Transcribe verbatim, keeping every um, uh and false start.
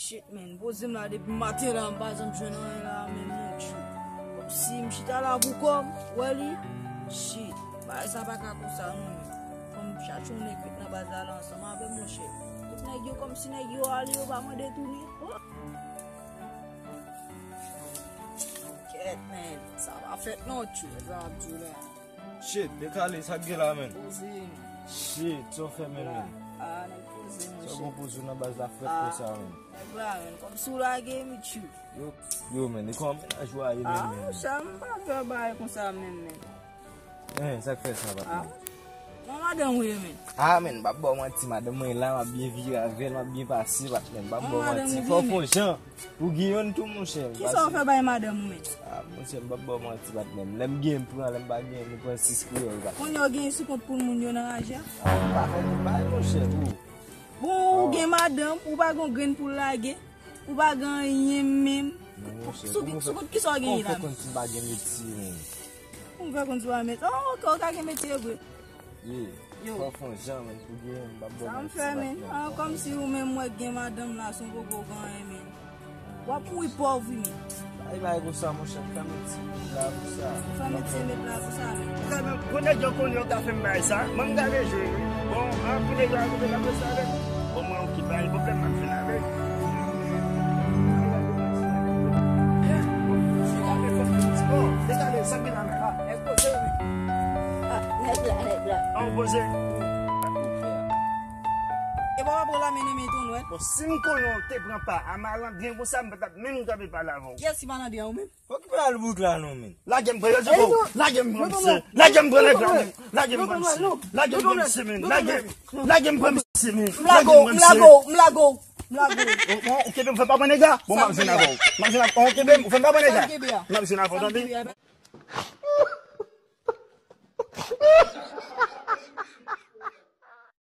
Shit, man. Poze m la depi maten la, m pa janm jwenn anyen la, menm non, tchou. Kòmsi m chita la pou kò m, wè li. Shit. Bagay sa pa ka konsa, non, men. Fò m chache yon nèg met nan baz la, la ansanm avè m, monchè. Tout nèg yo, kòmsi nèg yo ale, yo pa mande tounen. Oh. Kèt, man. Sa pa fèt, non, tchou. Sa ap di w la. Shit, Dekale, sa k gen la, men? Poze, man. Shit, sa w fè, men, men? Ah, nèg poze, monchè. Sa w gon poze w nan baz la frèt konsa, men? Nèg la, men, kòmsi w lage m, tchou. Yo, yo, men, e kòman mennaj ou a ye, men, men? Ah, monchè, m pa fè bagay konsa, men, men. Eh, sa k fè sa, patnè? Ah. Bon, madanm ou ye, men? Ah, men, m p ap ba w manti, madanm mwen la, m ap byen vire avè l, m ap byen pase, patnè, m p ap ba w manti. Fò w fè yon jan. Pou Giyòn tou, monchè. Kisa w fè bay madanm ou, men? Ah, monchè, m p ap ba w manti, patnè. Lè m gen, m pran, lè m pa gen, nou pran sis kreyòl, patnè. Kounye a w gen sou kont pou moun yo nan raje a? Ah, m pa fè tout bagay, monchè, tou. Bon, ou gen madanm, ou pa gen grenn pou l lage, ou pa gen anyen menm. Non, monchè, sou kont kisa w genyen la? Kòman w fè konn si m pa gen metye, menm? Kòman w fè konn si w pa gen metye? Oh, ok, ou ka gen metye vre. Ye, yo. Fò w fè yon jan, men, pou gen, m p ap ba w manti, patnè. Sa m fè, men? Ah, kòmsi ou menm, mwen gen madanm la, se yon poko gen anyen, men. W ap mouri pòv, wi, men. Ay, bay konsa, monchè, m fè m yon ti met la pou sa. Ou fè m yon ti met la pou sa, men. Sa, men, pou nèg yo konnen yo ka fè m bagay sa, mwen m gade jwe, wi. Bon, an, pou nèg yo al kote l ap rete avè m. Bon, mwen, ok, pa gen pwoblèm, m ap vin avè l. Bon, Dekale, sa k gen la, men? Ah, nèg la, nèg la. An poze. E pa w ap pran la men nan men Tonwèt? Bon, si m konnen w te pran pa a malandren konsa, m pa t ap menm kanpe pale avè w. Kiyès ki malandren an, ou menm? Fòk ki pale bouk la non, men. Lage m pran yo di ko. Lage m pran misye. Lage m pran nèg la, men. Lage m pran misye. Lage m pran misye, men. Lage m pran misye, men. M lage w, m lage w, m lage w, m lage w. Bon, bon, ou kenbe m, fè m pa pran nèg la. Bon, m ap jwenn avè w. M ap jwenn avè w. Ou kenbe m, ou fè m pa pran nèg la. M ap jwenn avè w, tande?